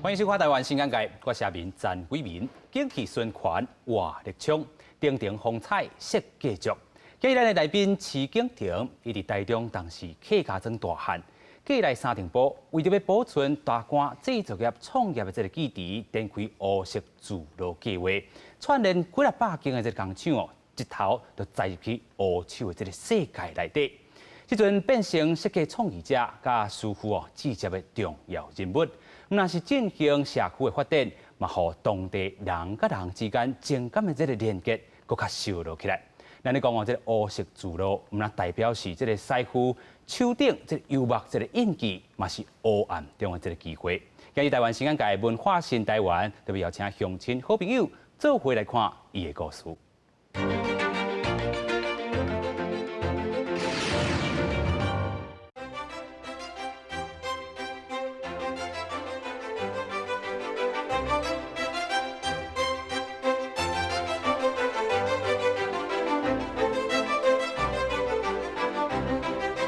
歡迎收看《台灣新眼界》，我是阿明陳偉民。景氣循環活力充，亭亭風采設計足。今日咱的來賓徐景婷，伊佇台中從事客家莊大漢，過來三重埔，為著欲保存大官製造業創業的這个記憶，展開烏色聚落計劃，串聯幾若百間的這个工廠哦，一頭就栽入去烏手的這个世界內底。這陣變成設計創意者佮師傅哦，制作的重要人物。毋但是振興社區的發展，嘛予當地人佮人之間情感的這个連結，閣較燒熱起來。咱咧講哦，這个烏色聚落，毋但代表是這个師傅手頂這个油墨這个印記，嘛是黑暗中的這个機會。今日台灣新眼界文化新台灣，特別邀請鄉親好朋友做伙來看伊的故事。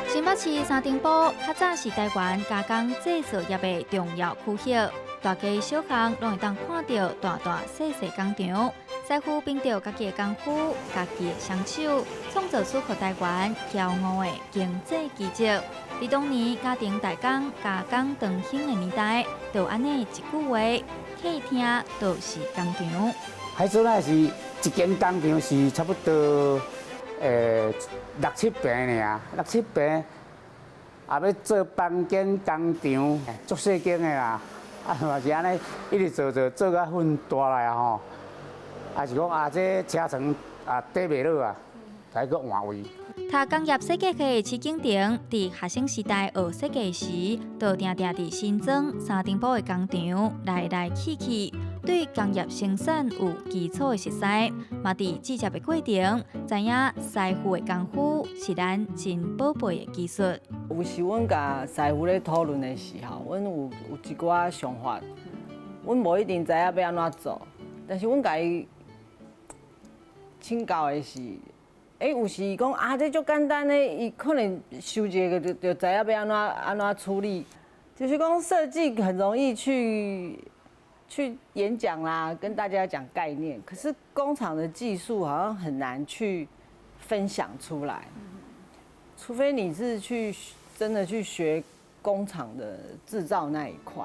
新北市三重埔較早是台灣加工製造業的重要區域，大街小巷攏會當看著大大細細工廠，師傅憑著家己的功夫、家己的雙手，創造出予台灣驕傲的經濟奇蹟。佇當年家庭代工加工長興的年代，就按呢一句話，客廳就是工廠。彼陣仔是一間工廠是差不多六七坪爾，六七坪，也欲做房間工廠，足細間的啦，啊嘛是按呢一直做做做甲粉大來啊吼，啊是講啊這車床啊綴袂落啊，才閣換位。讀工業設計系的徐景婷，佇學生時代學設計時，就定定佇新莊三重埔的工廠來來去去，對工業生產有基礎的熟似，嘛佇製作的過程，知影師傅的功夫是咱真寶貝的技術。有時阮共師傅咧討論的時候，阮有有一寡想法，阮無一定知影欲按怎做，但是阮共伊請教的是。欸，有時伊講啊，這足簡單的，伊可能想一下就就知影欲按怎按怎處理。就是講設計很容易去去演講啦，跟大家講概念。可是工廠的技術好像很難去分享出來，除非你是去真的去學工廠的製造那一塊。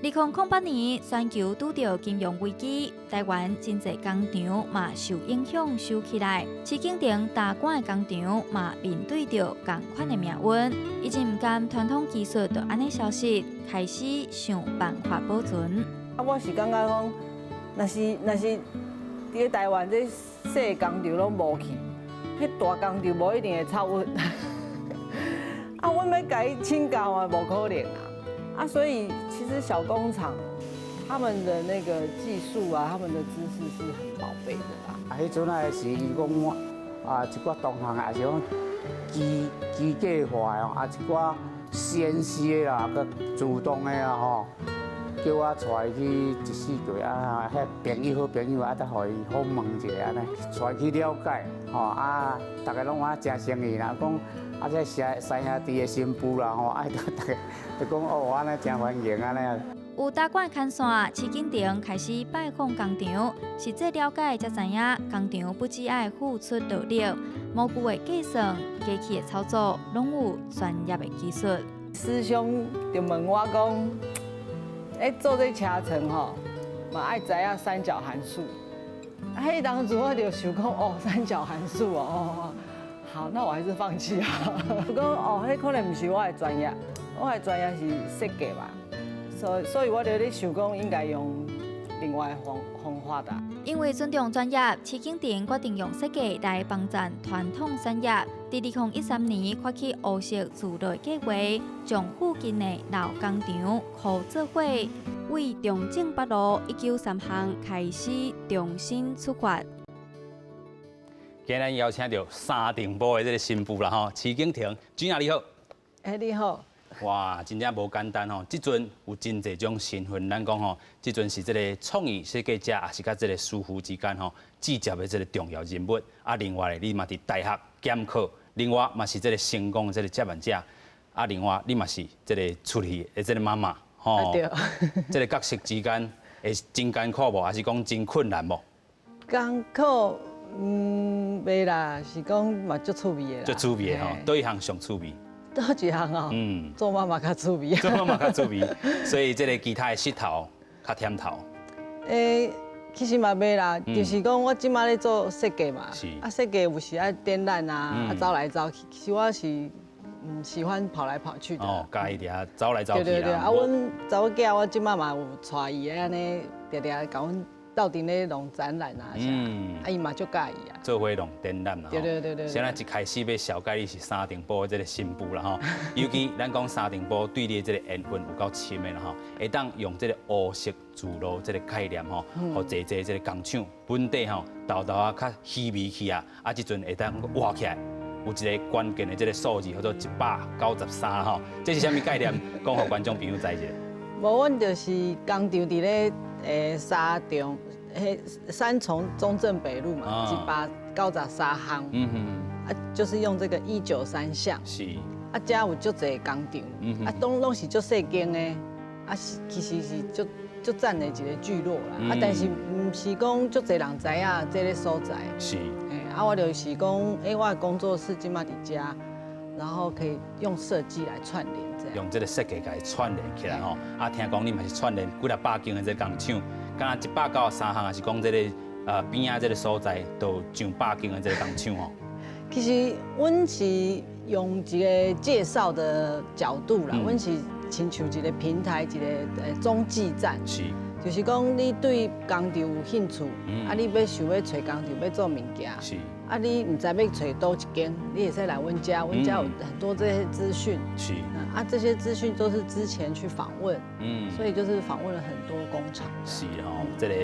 2008年，全球拄著金融危機，台灣真濟工廠嘛受影響收起來。徐景婷大館的工廠嘛面對著仝款的命運，伊真毋甘傳統技術就按呢消失，開始想辦法保存。啊，我是感覺講，若是若是佇咧台灣這細工廠攏無去，彼大工廠無一定會插阮。啊，阮欲共伊請教嘛，無可能啊。啊，所以其實小工廠他們的那個技術啊，他們的知識是很寶貝的啦。啊，彼陣仔是伊講啊，一寡同行也是講機機械化的，啊一寡 CNC 的啦，閣自動的啊吼，叫我帶伊去一四個啊，彼朋友好朋友啊，才予伊訪問一下按呢，帶去了解吼啊，逐家攏話誠生意啦，講。啊，這師師兄弟的新婦啦吼，啊，逐家就講哦，按呢誠歡迎按呢。有大館牽線，徐景婷開始拜訪工廠，實際了解才知影，工廠不只愛付出勞力，模具的計算、機器的操作，攏有專業的技術。師兄就問我講：欸，做這車床吼，嘛愛知影三角函數。啊，彼當陣我就想講，哦，三角函數哦。好，那我還是放棄啊。我講哦，彼可能毋是我的專業，我的專業是設計嘛，所所以我就咧想講應該用另外的方方法啦。因為尊重專業，徐景婷決定用設計來幫贊傳統產業。佇2013年發起烏色聚落計劃，將附近的老工廠箍做伙，為中正北路193巷開始重新出發。今日邀請著三重埔的這个新婦啦吼，徐景婷，君雅你好。欸，你好。哇，真正無簡單吼！這陣有真濟種身份，咱講吼，這陣是這个創意設計者，也是佮這个師傅之間吼，制作的這个重要人物。啊，另外咧，你嘛佇大學兼課，另外嘛是這个成功的這个接案者。啊，另外你嘛是這个出去的這个媽媽。吼。對。這个角色之間會真艱苦無，還是講真困難無？艱苦，嗯，袂啦，是講嘛足趣味的啦。足趣味的吼，佗一項上趣味？佗一項哦？做媽媽較趣味。做媽媽較趣味，所以這个其他的穡頭較忝頭。欸，其實嘛袂啦，就是講我這馬咧做設計嘛，啊設計有時愛展覽啊，啊走來走去，其實我是喜歡跑來跑去的。哦，佮意佇遐走來走去。對對對，啊，阮查某囝我這馬嘛有帶伊按呢，定定共阮鬥陣咧弄展覽啊啥，啊伊嘛足佮意啊。做伙弄展覽啦。對對對對。現在一開始欲紹介你是三重埔的這个新婦啦吼，尤其咱講三重埔對你的這个緣分有夠深的啦吼，會當用這个烏色聚落這个概念吼，予濟濟這个工廠本地吼，沓沓仔較稀微去啊，啊這陣會當活起來，有一个關鍵的這个數字叫做193吼，這是啥物概念？講予觀眾朋友知一下。無，阮就是工廠佇咧三重，彼三重中正北路嘛，193巷。啊，就是用這個193巷。啊，遮有足濟工廠，啊，攏攏是足細間的，啊是其實是足足讚的一个聚落啦。啊，但是毋是講足濟人知影這个所在。啊，我就是講，欸，我的工作室這馬佇遮，然後可以用設計來串聯，這樣。用這个設計共伊串聯起來吼。啊，聽講你嘛是串聯幾若百間的這个工廠，敢若193巷，也是講這个邊仔這个所在，都上百間的這个工廠吼。其實阮是用一个介紹的角度啦，阮是親像一个平台，一个中繼站。就是講你對工廠有興趣，啊，你欲想欲揣工廠欲做物件，啊，你毋知欲揣佗一間，你會使來阮遮，阮遮有很多這些資訊。啊，這些資訊都是之前去訪問，所以就是訪問了很多工廠。是吼，這个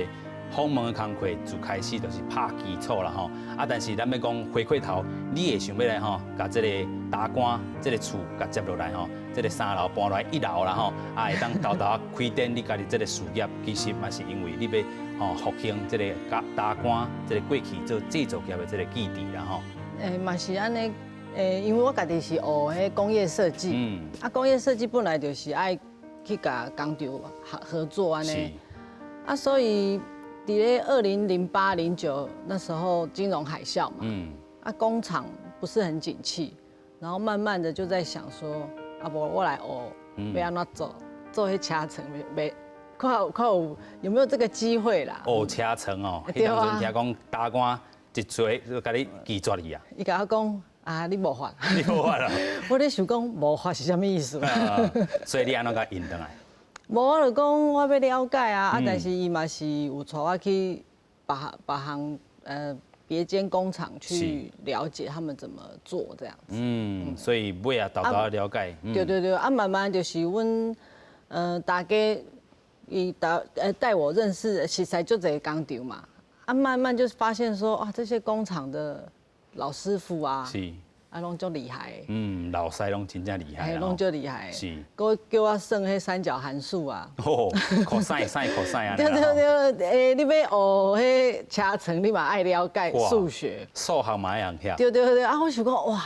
訪問的工課自開始就是拍基礎啦吼，啊，但是咱欲講回過頭，你會想欲來吼，共這个大官這个厝共接落來吼，這个三樓搬來一樓啦吼，啊，會當沓沓開展你家己這个事業，其實嘛是因為你欲吼復興這个大官這个過去做製造業的這个基地啦吼。欸，嘛是按呢，欸，因為我家己是學彼工業設計，啊，工業設計本來就是愛去共工廠合作按呢，啊，所以。佇咧2008、09那時候金融海嘯嘛，啊工廠不是很景氣，然後慢慢的就在想說，啊無我來學，欲按怎做，做彼車床，欲看看有有沒有這個機會啦。學車床哦，彼當陣聽講大官一錘就共你拒絕去啊。伊共我講啊，你無法。你無法啊。我咧想講無法是啥物意思？所以你按怎共應轉來？無，我就講我欲了解啊，啊，但是伊嘛是有帶我去別別項別間工廠去了解他們怎麼做這樣子。嗯，所以尾仔沓沓了解。對對對，啊，慢慢就是阮大家伊帶帶我認識，實在就這個工廠嘛，啊，慢慢就發現說啊，這些工廠的老師傅啊。啊，攏足厲害。嗯，老師攏真正厲害。嘿，攏足厲害。閣叫我算彼三角函數啊。哦，cosine、sine、cosine 啊。對對對，欸，你欲學彼車床，你嘛愛了解數學。數學嘛愛會曉。對對對，啊，我想講哇，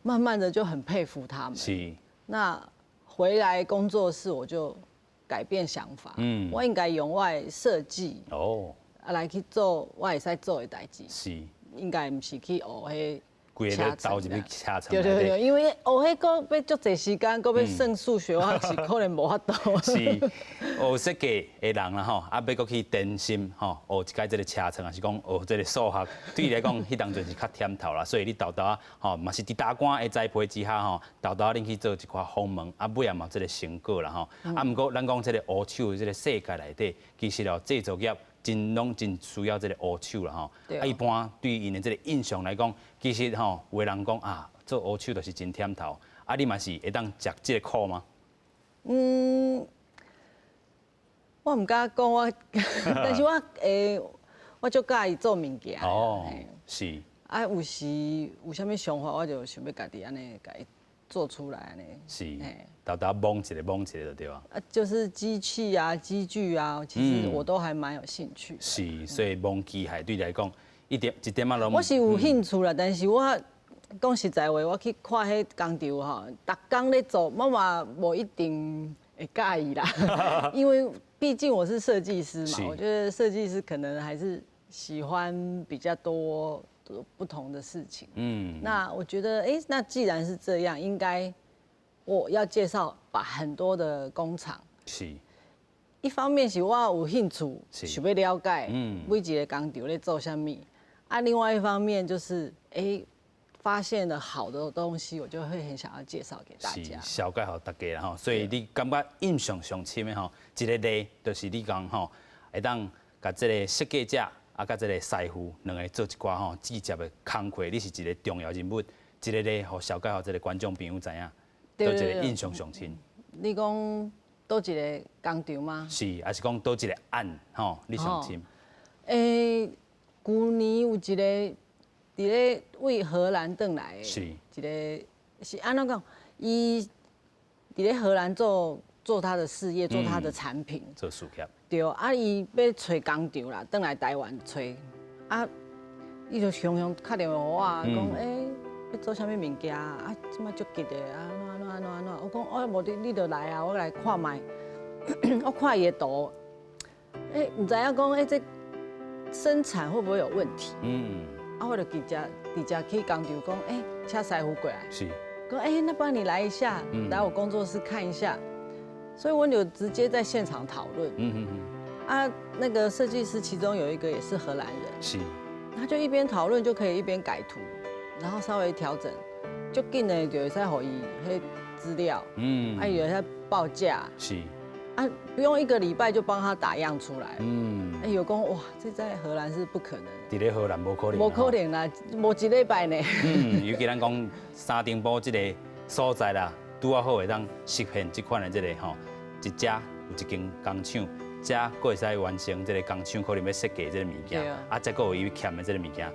慢慢的就很佩服他們。那回來工作室，我就改變想法。我應該用我的設計。啊，來去做我會使做的代誌。應該毋是去學彼。規个投入去車床。對對對，因為學彼閣欲足濟時間，閣欲算數學，我是可能無法度。是學設計的人啦吼，啊，欲閣去專心吼，學一擺這个車床，抑是講學這个數學，對你來講，彼當陣是較忝頭啦。所以你沓沓吼，嘛是佇大官的栽培之下吼，沓沓恁去做一寡訪問，啊，尾仔嘛這个成果啦吼。啊，毋過咱講這个烏手的這个世界內底，其實哦，製造業真攏真需要這个烏手啦吼。啊，一般對𪜶的這个印象來講，其實吼，有的人講啊，做烏手就是真忝頭。啊，你嘛是會當食這个苦嗎？嗯，我毋敢講我，但是我欸，我足佮意做物件。哦，是。啊，有時有啥物想法，我就想欲家己按呢共伊做出來按呢。是，沓沓摸一个摸一个就對啊。啊，就是機器啊、機具啊，其實我都還蠻有興趣。是，所以摸機械對你來講，一點一點仔攏。我是有興趣啦，但是我講實在話，我去看彼工廠吼，逐工咧做，我嘛無一定。會佮意啦，因為畢竟我是設計師嘛，我覺得設計師可能還是喜歡比較多不同的事情。那我覺得，哎，那既然是這樣，應該我要介紹把很多的工廠。一方面是我有興趣，想欲了解每一个工廠咧做啥物，啊，另外一方面就是，哎，發現了好的東西，我就會很想要介紹給大家。是，紹介予大家啦吼，所以你感覺印象上深的吼，一個例就是你講吼，會當共這个設計者啊，佮這个師傅兩个做一寡吼直接的工課，你是一个重要人物，一个例予紹介予這个觀眾朋友知影，佗一个印象上深。你講佗一个工廠嗎？是，抑是講佗一个案吼，你上深。欸，舊年有一个佇咧佇荷蘭轉來的，一个是按怎講？伊佇咧荷蘭做他的事業，做他的產品，做事業。對，啊，伊欲揣工廠啦，轉來台灣揣，啊，伊就常常敲電話予我，講欸，欲做啥物物件啊？這擺足急的啊，按怎按怎按怎？我講哦，無你你就來啊，我來看覓。我看伊的圖，欸，毋知影講欸，這生產會不會有問題？啊，我就直接去工廠講，欸，請師傅過來。講欸，那不然你來一下，來我工作室看一下。所以我就直接在現場討論。啊，那個設計師其中有一個也是荷蘭人。他就一邊討論就可以一邊改圖，然後稍微調整，足緊的就會使予伊彼資料。啊，伊會使報價。啊，不用一個禮拜就幫他打樣出來。哎，有講哇，這在荷蘭是不可能。佇咧荷蘭無可能。無可能啦，無一禮拜呢。尤其咱講三重埔這个所在啦，拄仔好會當實現這款的這个吼，一家有一間工廠，遮閣會使完成這个工廠可能欲設計這个物件，啊，再閣有伊欠的這个物件，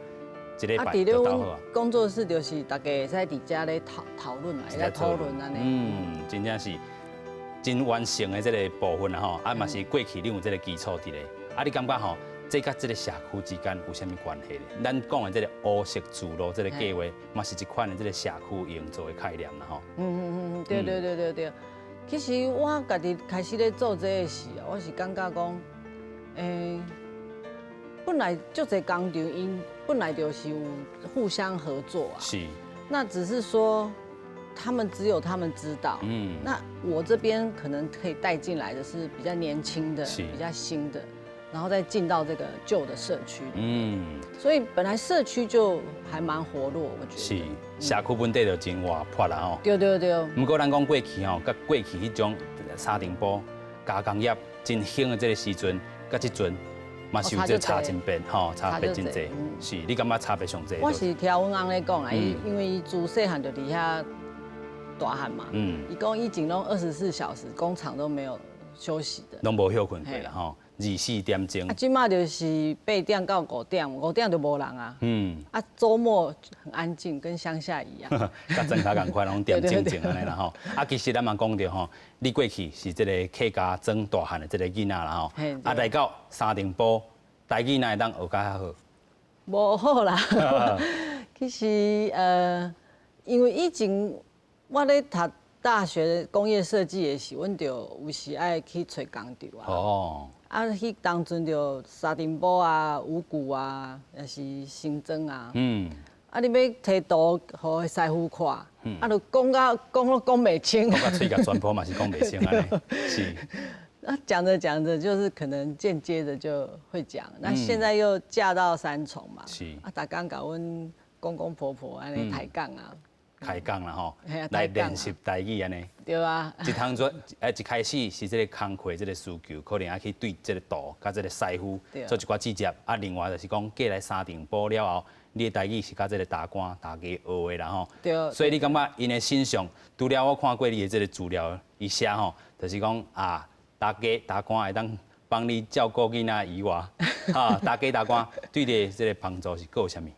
一禮拜就到好啊。工作室就是大家會使佇遮咧討論啦，會使討論按呢。真正是真完成的這个部分啦吼，啊嘛是過去你有這个基礎佇咧，啊你感覺吼，這佮這个社區之間有啥物關係咧？咱講的這个烏色聚落這个計劃，嘛是一款的這个社區營造的概念啦吼。對對對對對。其實我家己開始咧做這个時啊，我是感覺講，欸，本來足濟工廠𪜶本來就是有互相合作啊。那只是說，他們只有他們知道。那我這邊可能可以帶進來的是比較年輕的，比較新的，然後再進到這個舊的社區。所以本來社區就還蠻活絡，我覺得。是，社區本底就真活潑啦吼。對對對。毋過咱講過去吼，佮過去彼種三重埔加工業真興的這个時陣，佮這陣嘛是有這差真變吼，差別真濟。是，你感覺差別上濟？我是聽阮翁咧講啊，伊因為伊自細漢就佇遐大漢嘛，伊講以前攏24小時工廠都沒有休息的，攏無歇睏過啦吼，24點鐘。啊，這馬就是8點到5點，5點就無人啊。啊，週末很安靜，跟鄉下一樣。佮莊跤仝款，攏恬靜靜按呢啦吼。啊，其實咱嘛講著吼，你過去是這个客家莊大漢的這个囡仔啦吼。啊，來到三重埔，台語哪會當學較好？無好啦。其實因為以前我咧讀大學工業設計的時，阮就有時愛去揣工廠啊。啊，彼當陣就三重埔啊、五股啊，抑是新莊啊。啊，你欲提圖予師傅看，啊，就講到講攏講袂清。講到喙共全部嘛是講袂清按呢，是。那講著講著，就是可能間接的就會講。那現在又嫁到三重嘛。啊，逐工共阮公公婆婆按呢抬槓啊。開講啦吼，來練習台語按呢。對啊。一當初，一開始是這个工課這个需求，可能愛去對這个圖佮這个師傅做一寡指接。啊，另外就是講過來三重埔了後，你的台語是佮這个大官大家學的啦吼。所以你感覺𪜶的身上，除了我看過你的這个資料，伊寫吼，就是講啊，大家大官會當幫你照顧囡仔以外，哈，大家大官對你的這个幫助是閣有啥物？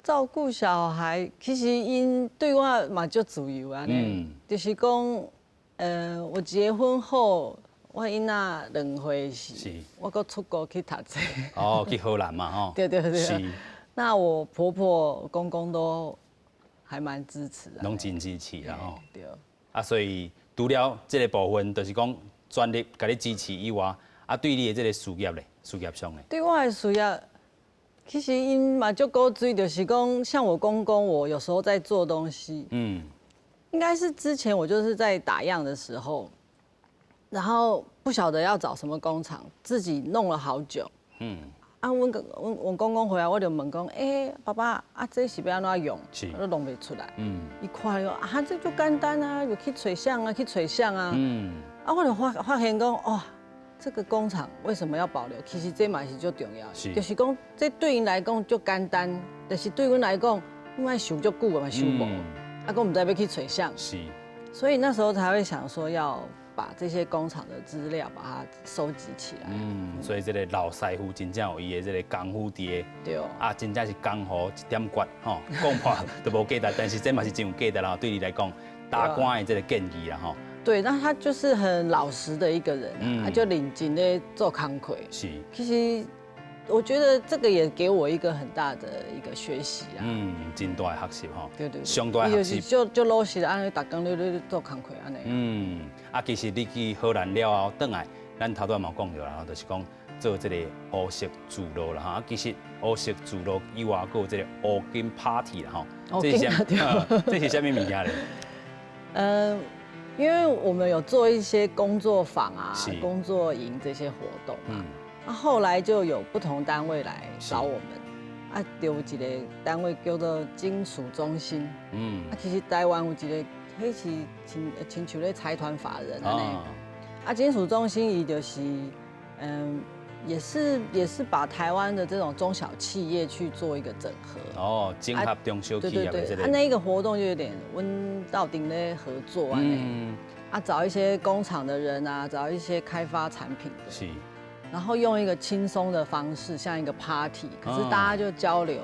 照顧小孩，其實𪜶對我嘛足自由按呢，就是講，我結婚後，我囡仔2歲時，我閣出國去讀冊。哦，去荷蘭嘛，吼。對對對。那我婆婆、公公都還蠻支持的。攏真支持啦，吼。對。啊，所以除了這个部分，就是講全力共你支持以外，啊，對你的這个事業咧，事業上咧，對我的事業，其實𪜶嘛足鼓勵，就是講像我公公，我有時候在做東西，應該是之前我就是在打樣的時候，然後不曉得要找什麼工廠，自己弄了好久。啊，阮公公回來，我就問講，欸，爸爸，啊，這是欲按怎用？我都弄袂出來。伊看著，啊，這就簡單啊，就去揣啥啊，去揣啥啊。啊，我就發現講，哦，這個工廠為什麼要保留？其實這嘛是足重要的，就是講這對𪜶來講足簡單，但是對阮來講，阮愛想足久嘛想無，啊，閣毋知欲去揣啥。所以那時候才會想說要把這些工廠的資料把它收集起來。嗯，所以這个老師傅真正有伊的這个功夫佇的。對。啊，真正是江湖一點訣吼，講破都無價值，但是這嘛是真有價值啦。對你來講，大官的這个建議啦吼。對，那他就是很老實的一個人，他就認真咧做工課。其實我覺得這個也給我一個很大的一個學習啊。嗯，真大的學習吼。對對。上大的學習。就老實按呢，逐工咧做工課按呢。嗯，啊，其實你去荷蘭了後，轉來，咱頭拄仔嘛有講著啦，就是講做這個烏色聚落啦哈。其實烏色聚落以外，閣有這個烏金 party 啦吼。這是啥？這是啥物物件咧？嗯。因為我們有做一些工作坊啊、工作營這些活動嘛，啊，後來就有不同單位來找我們，啊，就有一個單位叫做金屬中心，啊，其實台灣有一個，彼是親像咧財團法人按呢，啊，金屬中心伊就是，也是把台灣的這種中小企業去做一個整合。哦，整合中小企業的這個。啊，那一個活動就有點阮鬥陣咧合作按呢，啊，找一些工廠的人啊，找一些開發產品的。然後用一個輕鬆的方式，像一個 party，可是大家就交流，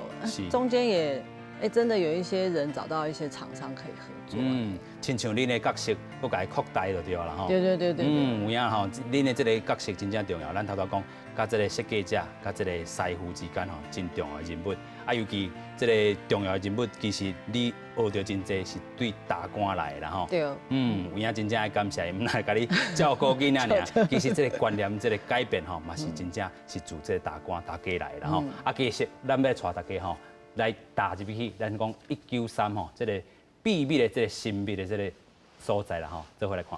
中間也，哎，真的有一些人找到一些廠商可以合作。嗯，親像恁的角色，閣共伊擴大就對啦吼。對對對對。嗯，有影吼，恁的這个角色真正重要。咱頭拄講，佮這个設計者，佮這个師傅之間吼，真重要的人物。啊，尤其這个重要的人物，其實你學著真濟是對大官來的啦吼。對。嗯，有影真正愛感謝伊，毋但共你照顧囡仔爾。其實這个觀念，這个改變吼，嘛是真正是自這个大官大家來的啦吼。啊，其實咱欲帶大家吼，來踏入去，咱講193吼，這个秘密的這个神秘的這个所在啦吼，做伙來看。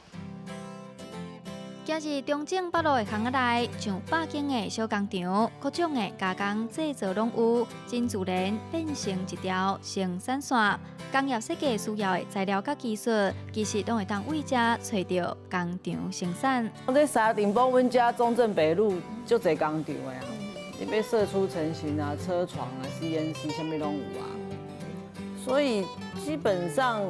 行入中正北路的巷仔內，上百間的小工廠，各種的加工製造攏有，真自然變成一條生產線。工業設計需要的材料佮技術，其實攏會當佇遮揣著工廠生產。我這三重埔，阮遮中正北路足濟工廠的啊，你欲射出成型啊、車床啊、CNC 啥物攏有啊，所以基本上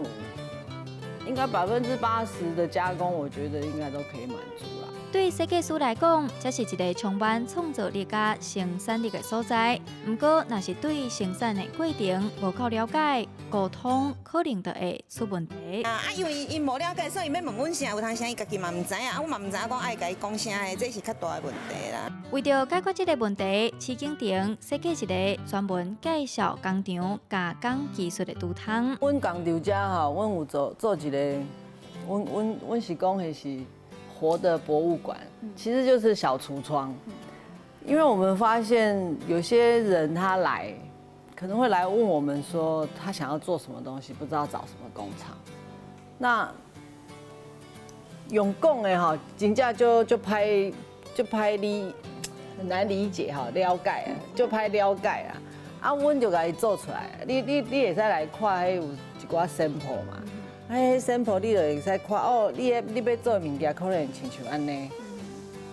應該80%的加工，我覺得應該都可以滿足啦。對設計師來講，這是一个充滿創造力佮生產力的所在。毋過，若是對生產的過程無夠了解，溝通可能就會出問題。啊，因為𪜶無了解，所以欲問阮啥，有當時伊家己嘛毋知影，啊，阮嘛毋知影講愛共伊講啥的，這是較大的問題啦。為著解決這个問題，徐景婷設計一个專門介紹工廠加工技術的圖通。阮工廠遮吼，阮有做一個，阮是講彼是活的博物館，其實就是小櫥窗。因為我們發現有些人他來，可能會來問我們說他想要做什麼東西，不知道找什麼工廠。那用講的吼，真正就歹理，很難理解哈，了解啊，就歹了解啊。啊，阮就共伊做出來，你會使來看，彼有一寡 sample 嘛。啊，彼 sample 你就會使看哦，你欲做的物件可能親像按呢。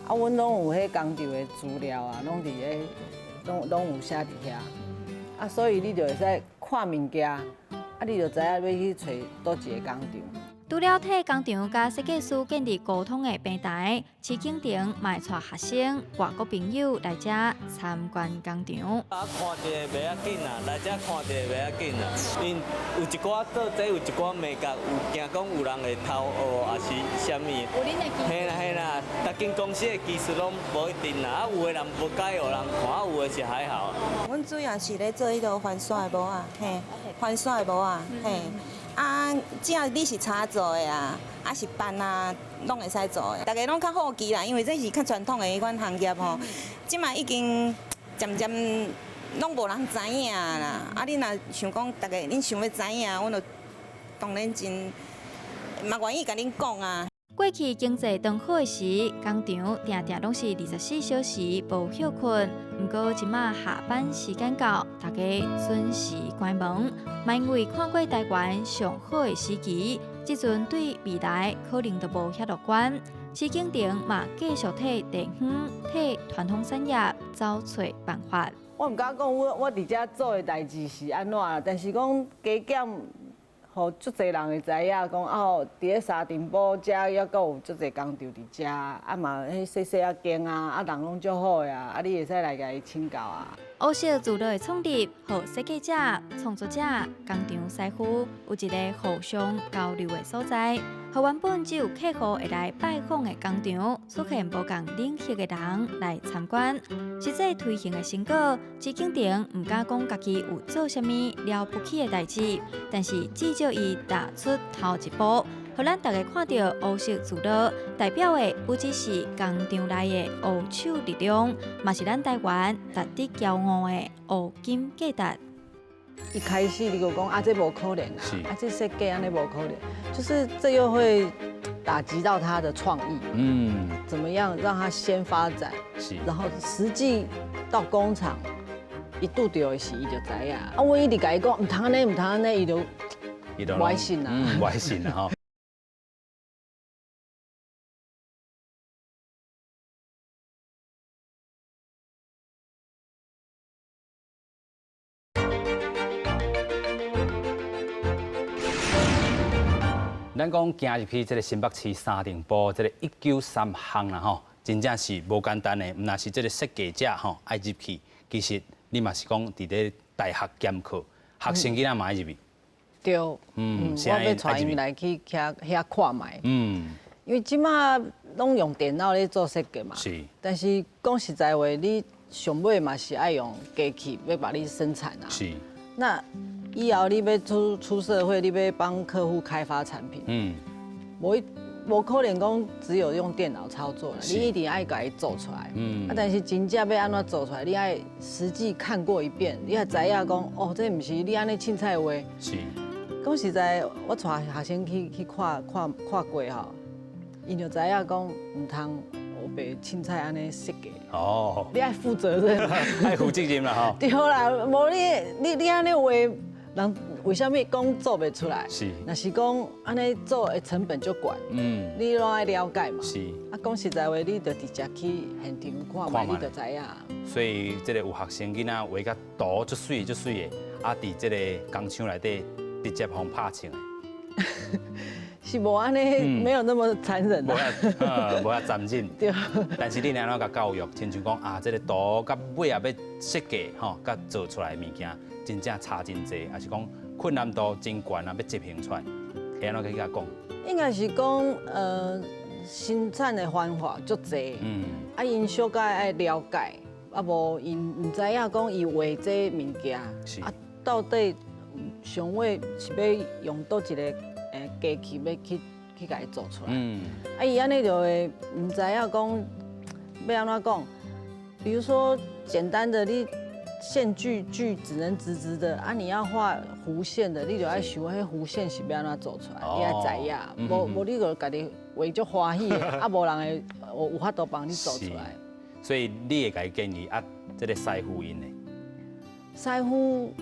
啊，阮攏有彼工廠的資料啊，攏佇彼，攏有寫佇遐。啊，所以你就會使看物件，啊，你就知影欲去揣佗一个工廠。除了替工廠佮設計師建立溝通的平台，徐景婷嘛會帶學生、外國朋友來遮參觀工廠。啊，看著袂要緊啦，來遮看著袂要緊啦。𪜶有一寡做這有一寡眉角，有驚講有人會偷學，抑是啥物？有恁的技術。嘿啦嘿啦，逐間公司的技術攏無一定啦。啊，有的人無佮意予人看，啊，有的是還好。阮主要是咧做彼个翻線的模仔，嘿，翻線的模仔，嘿。啊，只要你是柴做的啊，啊是板啊，攏會使做的。大家攏較好奇啦，因為這是較傳統的彼款行業吼，這馬已經漸漸攏無人知影啦。啊，你若想講大家恁想欲知影，阮就當然真嘛願意共恁講啊。過去經濟當好時，工廠定定攏是24小時無歇睏。毋過這馬下班時間到，大家準時關門。嘛因為看過台灣上好的時期，這陣對未來可能就無遐樂觀。施景庭嘛繼續替地方、替傳統產業走揣辦法。我毋敢講，我佇遮做的代誌是按怎，但是講加減。予足濟人會知影講哦，佇咧沙埕埔遮猶閣有足濟工廠佇遮，啊嘛，彼細細仔間啊，啊人攏足好的啊，啊你會使來共伊請教啊。烏色聚落的創立，予設計者、創作者、工廠師傅有一个互相交流的所在，予原本只有客戶會來拜訪的工廠，出現無仝領域的人來參觀。實際推行的成果，施景庭毋敢講家己有做啥物了不起的代誌，但是至少伊踏出頭一步，予咱大家看著烏色聚落代表的不只是工廠內的烏手力量，嘛是咱台灣值得驕傲的烏金價值。一開始你就講啊，這無可能啊，啊這設計按呢無可能，就是這又會打擊到他的創意。怎麼樣讓他先發展，然後實際到工廠伊拄著的時，伊就知影。啊，阮一直共伊講，毋通按呢，毋通按呢，伊就無愛信啊，無愛信啊，吼。咱講行入去這个新北市三重埔這个193巷啦吼，真正是無簡單的，毋但是這个設計者吼愛入去，其實你嘛是講佇咧大學兼課，學生囡仔嘛愛入去。對，我欲帶𪜶來去遐遐看覓。因為這馬攏用電腦咧做設計嘛。是。但是講實在話，你上尾嘛是愛用機器欲共你生產啊。是。那以後你欲出社會，你欲幫客戶開發產品，無可能講只有用電腦操作，你一定愛共伊做出來。啊，但是真正欲按怎做出來，你愛實際看過一遍，你才知影講，哦，這毋是你按呢凊彩畫。是。講實在，我帶學生去看看看過吼，𪜶就知影講毋通烏白凊彩按呢設計。哦。你愛負責任。愛負責任啦吼。對啦，無你按呢畫。人為啥物講做袂出來？是，若是講按呢做的成本足懸，你攏愛了解嘛。是。啊，講實在話，你就直接去現場看覓，你就知影。所以，這个有學生囡仔畫甲圖足媠足媠的，啊，佇這个工廠內底直接予拍穿的。是無按呢，沒有那麼殘忍。無遐，無遐殘忍。對。但是你按怎共教育，親像講啊，這个圖佮尾仔欲設計吼，佮做出來的物件，真正差真濟，抑是講困難度真懸啊，欲執行出來，會按怎去共講？應該是講，生產的方法足濟，啊，𪜶小可愛了解，啊，無𪜶毋知影講伊畫這物件，啊，到底上尾是欲用佗一个機器欲去共伊做出來，啊，伊按呢就會毋知影講欲按怎講，比如說簡單的你。線距距只能直直的啊！你要畫弧線的，你就愛想彼弧線是欲按怎做出來，你愛知影。無無你就家己畫足歡喜的，啊，無人會有法度幫你做出來。所以你會共伊建議啊，這个師傅𪜶呢？師傅，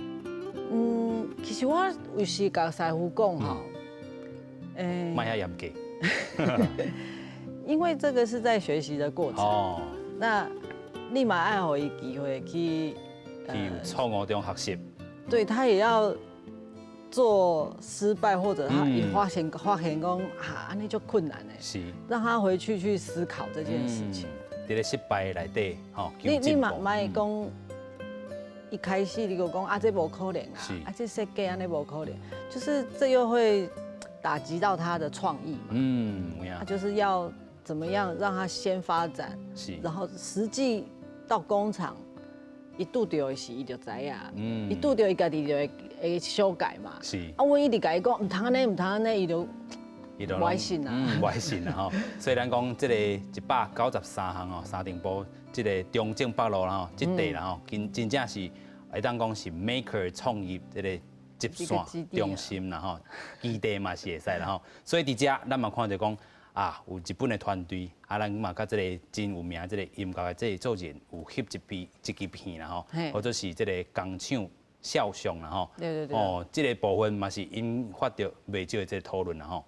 其實我有時共師傅講吼，莫遐嚴格。因為這個是在學習的過程。哦。那你嘛愛予伊機會去。去錯誤中學習，對他也要做失敗，或者他一發現講啊，按呢足困難的，是，讓他回去去思考這件事情。佇咧失敗內底，吼，你嘛莫講，一開始你就講啊，這無可能啊，啊，這設計按呢無可能，就是這又會打擊到他的創意嘛。他就是要怎麼樣讓他先發展，是，然後實際到工廠。伊拄著的時，伊就知影。伊拄著伊家己就會修改嘛。啊，阮一直共伊講，毋通按呢，毋通按呢，伊就無愛信啊。無愛信啊吼。所以咱講這個193項哦，三重埔這個中正北路啦吼，這塊啦吼，真真正是會當講是 maker 創業這個集散中心啦吼，基地嘛是會使啦吼。所以佇遮咱嘛看著講啊，有日本的團隊，啊，咱嘛佮這個真有名這個音樂的這個作人有翕一片一支片啦吼，或者是這個工廠肖像啦吼。哦，這個部分嘛是引發著袂少的這個討論啦吼。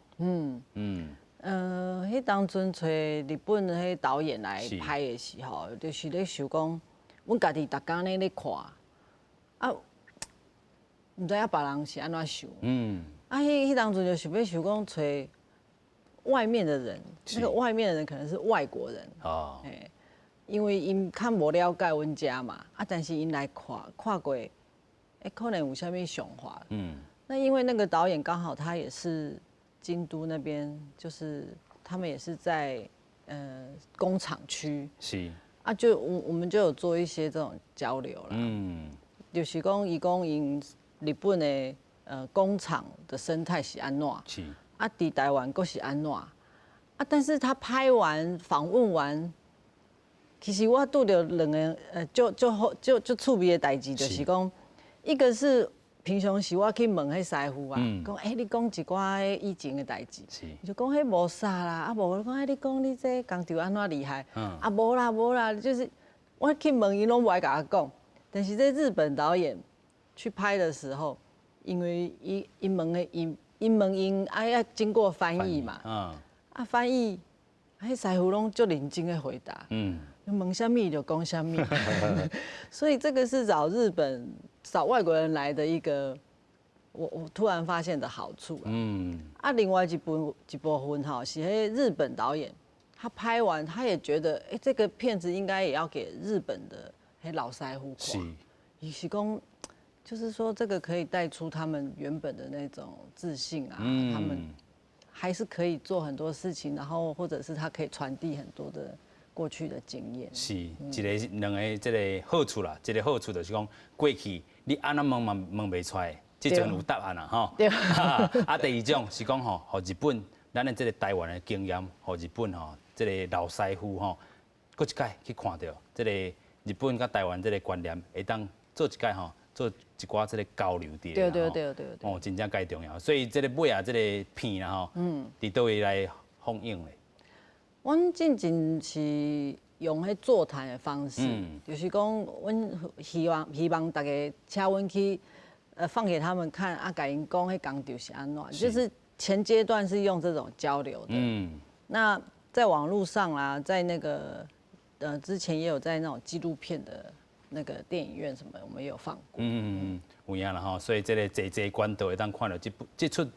彼當陣揣日本彼導演來拍的時候，就是咧想講，阮家己逐工咧看，啊，毋知影別人是按怎想。啊，彼當陣就想欲想講揣外面的人，那個外面的人可能是外國人。哦。因為𪜶較無了解阮遮嘛，啊，但是𪜶來看看過，欸，可能有啥物想法。那因為那個導演剛好他也是京都那邊，就是他們也是在工廠區。啊，就我們就有做一些這種交流啦。就是講伊講𪜶日本的工廠的生態是按怎？啊，佇台灣閣是按怎？啊，但是他拍完訪問完，其實我拄著兩个就就好就就趣味的代誌，就是講，一個是平常時我去問彼師傅啊，講欸，你講一寡以前的代誌，伊就講彼無啥啦，啊無，我講欸，你講你這工廠按怎厲害？啊無啦無啦，就是我去問伊攏無愛共我講。但是這日本導演去拍的時候，因為伊伊問的伊伊問𪜶愛愛經過翻譯嘛，啊翻譯，彼師傅攏足認真的回答，問啥物就講啥物，所以這個是找日本找外國人來的一個，我突然發現的好處。啊，另外一部分吼是彼日本導演，他拍完他也覺得，欸，這個片子應該也要給日本的彼老師傅看，伊是講，就是說這個可以帶出他們原本的那種自信啊，他們還是可以做很多事情，然後或者是他可以傳遞很多的過去的經驗。是一個兩个這个好處啦，一個好處就是講過去你按怎問嘛問袂出來，這陣有答案啦吼。啊，第二種是講吼，予日本咱的這个台灣的經驗，予日本吼這个老師傅吼，閣一擺去看著這个日本佮台灣這个觀念，會當做一擺吼，做一寡這个交流佇哦，真正蓋重要。所以這个尾仔這个片啦吼，佇佗位來放映咧？阮進前是用彼座談的方式，就是講，阮希望大家請阮去，放給他們看，啊，共𪜶講彼工廠是按怎，就是前階段是用這種交流的。那在網路上啦，在那個之前也有在那種紀錄片的那個電影院什麼，我們也有放過。嗯，有影啦吼，所以這个濟濟管道會當看著這部這齣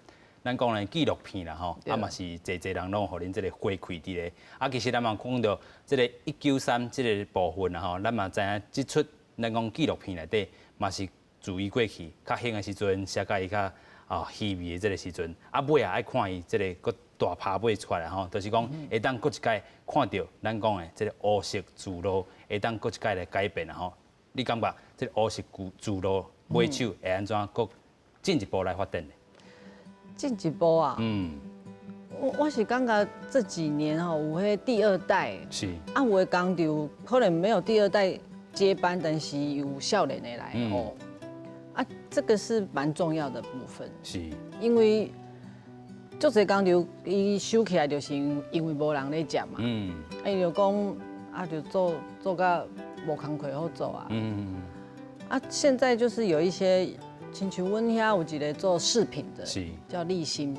咱講的紀錄片啦吼，啊嘛是濟濟人攏予恁這个回饋佇咧。啊，其實咱嘛講著這个193這个部分啦吼，咱嘛知影這齣咱講紀錄片內底嘛是自伊過去較興的時陣，寫甲伊較啊稀微的這个時陣，啊尾仔愛看伊這个閣大拍尾出來吼，就是講會當閣一擺看著咱講的這个烏色聚落會當閣一擺來改變啦吼。你感覺這个烏色聚落尾手會按怎閣進一步來發展呢？進一步啊，我是感覺這幾年吼有彼第二代，啊有的工廠可能沒有第二代接班，但是有少年的來哦，啊這個是蠻重要的部分，因為足濟工廠伊收起來就是因為無人咧接嘛，啊伊就講啊就做做甲無工課好做啊，啊現在就是有一些。親像阮遐有一个做飾品的，叫立新，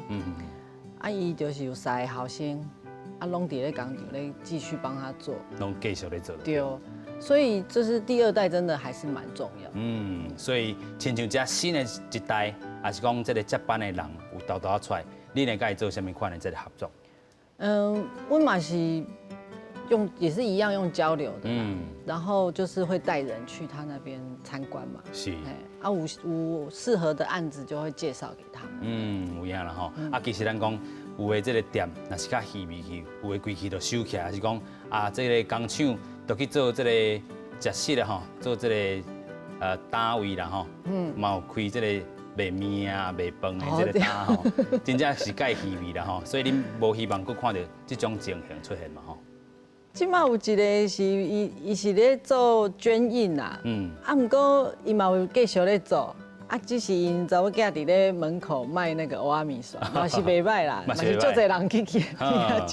啊，伊就是有三个後生，啊，攏佇咧工廠咧繼續幫他做，攏繼續咧做。對，所以這是第二代，真的還是蠻重要。嗯，所以親像這新的一代，抑是講這个接班的人有沓沓仔出來，你會佮伊做啥物款的這个合作？嗯，阮嘛是用也是一樣用交流的，然後就是會帶人去他那邊參觀嘛，啊，有適合的案子就會介紹給他們。嗯，有影啦吼，啊，其實咱講有的這个店，若是較稀微去，有的規氣就收起來，抑是講啊，這个工廠就去做這个食肆的吼，做這个單位啦吼，嘛有開這個賣麵啊、賣飯的這個擔吼，真正是蓋稀微啦吼，所以恁無希望閣看著這種情形出現嘛吼。這馬有一个是伊，伊是咧做捐印啦，啊，毋過伊嘛有繼續咧做，啊，只是𪜶查某囝佇咧門口賣那個蚵仔麵線，嘛是袂䆀啦，嘛是足濟人去遐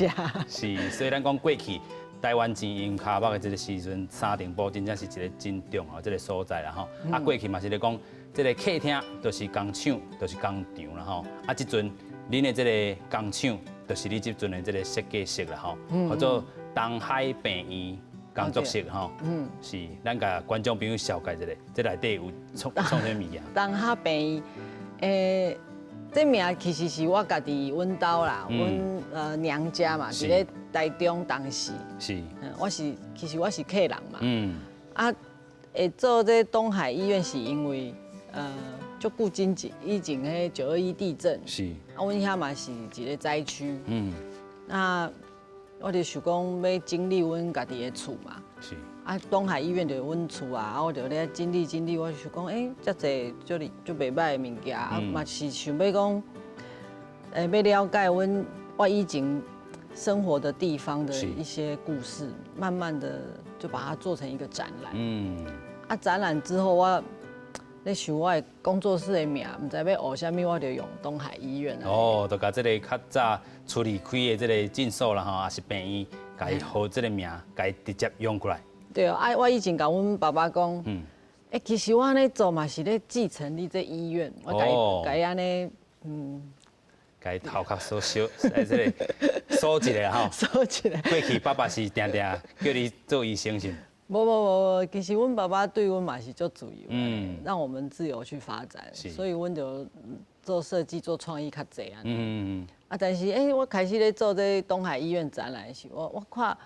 食。是，所以咱講過去台灣錢用跤目的這个時陣，三重埔真正是一个真重要這个所在啦吼。啊，過去嘛是咧講，這个客廳就是工廠，就是工場啦吼。啊，這陣恁的這个工廠，就是你這陣的這个設計室啦吼，叫做東海病院工作室吼。是，咱共觀眾朋友紹介一下，這內底有創創啥物件？東海病院，這名其實是我家己阮兜啦，阮娘家嘛，佇咧台中東勢。我是其實我是客人嘛。啊，會做這東海醫院是因為足久之前以前彼9·21地震。啊，阮遐嘛是一个災區。那我就想講欲整理阮家己的厝嘛。啊，東海醫院就是阮厝啊，啊，我就咧整理整理，我就想講，欸，遮濟足足袂䆀的物件，啊，嘛是想欲講，欲了解阮我以前生活的地方的一些故事，慢慢的就把它做成一個展覽。啊，展覽之後我咧想我的工作室的名，毋知欲學啥物，我就用東海醫院。哦，就共這个較早厝裡開的這个診所啦吼，抑是病院，共伊號這个名，共伊直接用過來。對啊，我以前共阮爸爸講，欸，其實我按呢做嘛是咧繼承你這醫院，我共伊按呢，共伊頭殼鎖小，欸，這个鎖一下吼。鎖一下。過去爸爸是定定叫你做醫生是？無無無，其實阮爸爸對阮嘛是足自由，讓我們自由去發展，所以阮就做設計、做創意較濟啊。啊，但是欸，我開始咧做這東海醫院展覽時，我看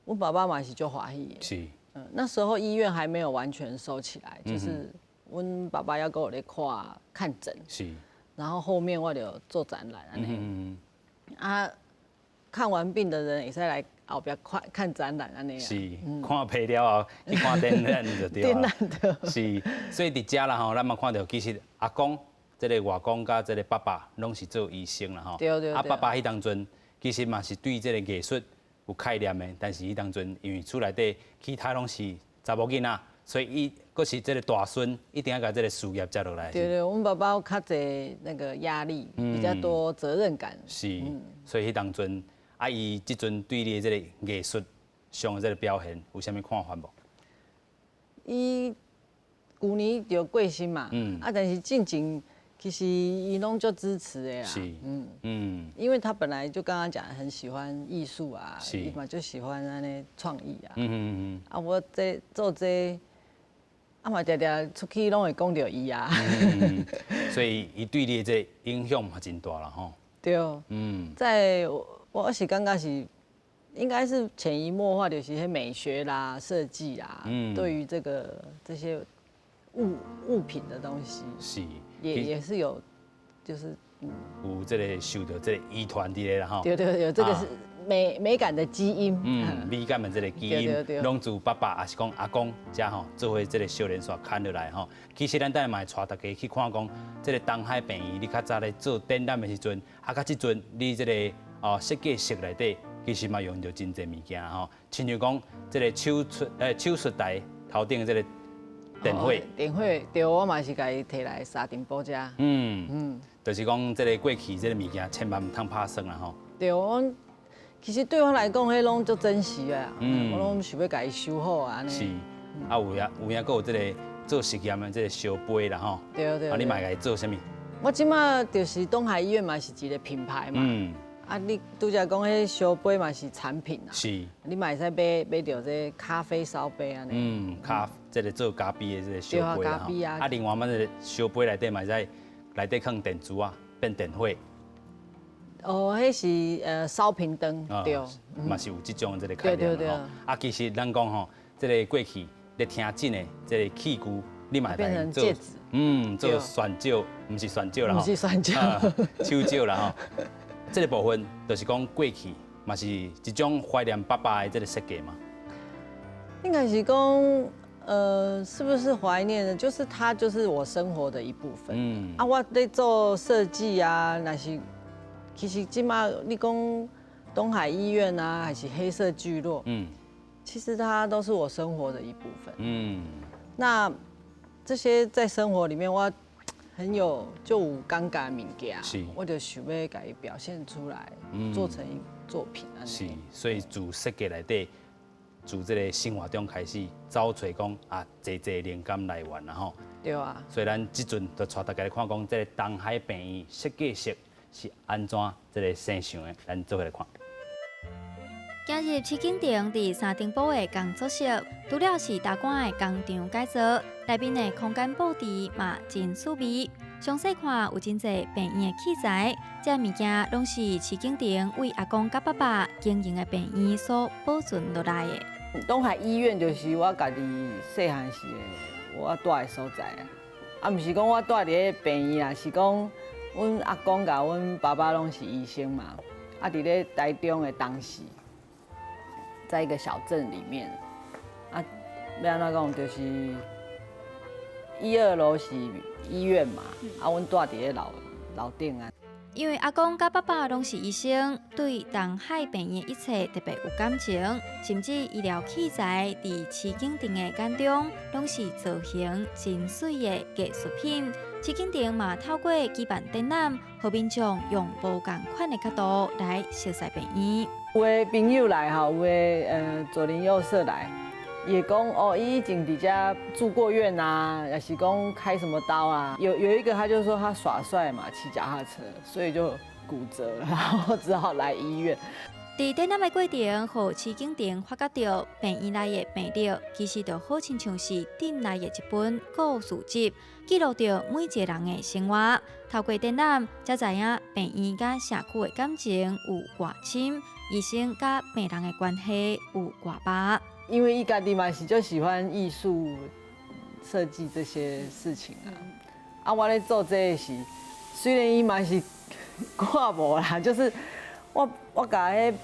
阮爸爸嘛是足歡喜的。那時候醫院還沒有完全收起來，就是阮爸爸猶閣有咧看看診。然後後面我就做展覽按呢。啊，看完病的人會使來後壁看看展覽按呢。是，看病了後去看展覽就對啊。是，所以佇遮啦吼，咱嘛看著其實阿公、這个外公佮這个爸爸攏是做醫生啦吼。啊，爸爸彼當陣其實嘛是對這个藝術有概念的，但是彼當陣因為厝內底其他攏是查某囡仔，所以伊閣是這个大孫，一定愛共這个事業接落來。對對，阮爸爸有較濟那個壓力，比較多責任感。是，所以彼當陣，啊，伊這陣對你的這个藝術上的這个表現有啥物看法無？伊舊年就過身嘛，啊，但是進前其實伊攏足支持的啦。因為他本來就剛剛講很喜歡藝術啊，伊嘛就喜歡按呢創意啊。啊，我這做這，啊嘛定定出去攏會講著伊啊。所以伊對你的這影響嘛真大啦吼。對。在我是感覺是，應該是潛移默化，就是彼美學啦、設計啦，對於這個這些物品的東西，也是有，就是有這个受著這个遺傳佇咧啦吼。對對對，這個是美感的基因。美感的這个基因，攏自爸爸抑是講阿公遮吼，做伙這个相連紲牽落來吼。其實咱等下嘛會帶大家去看講，這个東海病院你較早咧做展覽的時陣，啊，佮這陣你這个哦設計室內底，其實嘛用著真濟物件吼，親像講這个手術台頭頂的這个電火。電火對，我嘛是共伊提來三重埔遮。就是講這个過去這个物件千萬毋通拍算啦吼。對，我其實對我來講，彼攏足珍惜的，我攏想欲共伊修好按呢。是，啊有影有影，閣有這个做實驗的這个燒杯啦吼。對對。啊，你嘛會共伊做啥物？我這馬就是東海醫院嘛，是一个品牌嘛。啊，你拄才講彼燒杯嘛是產品啊。你嘛會使買著這咖啡燒杯按呢。這个做咖啡的這个燒杯啦吼。啊，另外嘛，這个燒杯內底嘛會使內底囥電池啊，變電火。哦，彼是燒瓶燈，對。嘛是有這種這个概念吼。啊，其實咱講吼，這个過去咧聽診的這个器具，你嘛會變成戒指。做旋石，毋是旋石啦吼。毋是旋石。手石啦吼。這个部分就是講過去嘛是一種懷念爸爸的這个設計嘛。應該是講，是不是懷念呢？就是它就是我生活的一部分。啊，我咧做設計啊，若是其實這馬你講東海醫院啊，還是黑色聚落，其實它都是我生活的一部分。那這些在生活裡面，我很有就有感覺的物件，我就想欲共伊表現出來，做成一作品。是，所以自設計內底，自這个生活中開始找揣講啊，濟濟靈感來源啦吼。對啊。所以咱這陣就帶大家來看講，這个東海病院設計室是按怎這个生想的，咱做伙來看。今日市景亭佇三重埔的工作室，除了是大館的工廠改造，內面的空間布置嘛真趣味。詳細看有真濟病院的器材，這物件攏是市景亭為阿公佮爸爸經營的病院所保存落來的。東海醫院就是我家己細漢時的我蹛的所在啊，啊，毋是講我蹛佇咧病院啊，是講阮阿公佮阮爸爸攏是醫生嘛，啊，佇咧台中的東勢，在一個小鎮裡面，啊，欲按怎講，就是一二樓是醫院嘛，啊，阮蹛佇咧樓樓頂啊。因為阿公佮爸爸攏是醫生，對東海病院一切特別有感情，甚至醫療器材佇市景亭的眼中，攏是造型真媠的藝術品。市景亭嘛透過舉辦展覽，予民眾用無仝款的角度來熟悉病院。有的朋友來吼，有的左鄰右舍來，伊會講哦，伊以前佇遮住過院啊，抑是講開什麼刀啊。有一個他就說他耍帥嘛，騎腳踏車，所以就骨折了，然後只好來醫院。佇展覽的過程，予市景亭發覺著病院內的病歷，其實就好親像是鎮內的一本故事集，記錄著每一個人的生活。透過展覽，才知影病院佮社區的感情有偌深，醫生佮病人的關係有偌密。因為伊家己嘛是就喜歡藝術設計這些事情啊。啊，我咧做這个時，雖然伊嘛是看無啦，就是我共彼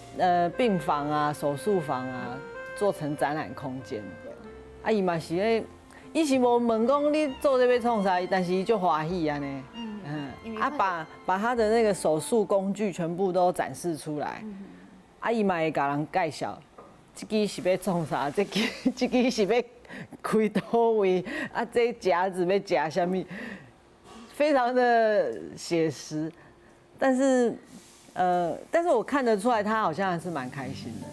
病房啊、手術房啊做成展覽空間。啊，伊嘛是咧，伊是無問講你做這欲創啥，但是伊就歡喜按呢。啊，把他的那個手術工具全部都展示出來。啊，伊嘛會共人介紹，這支是欲創啥，這支是欲開佗位，啊，這夾子欲夾啥物，非常的寫實，但是我看得出來，他好像還是蠻開心的。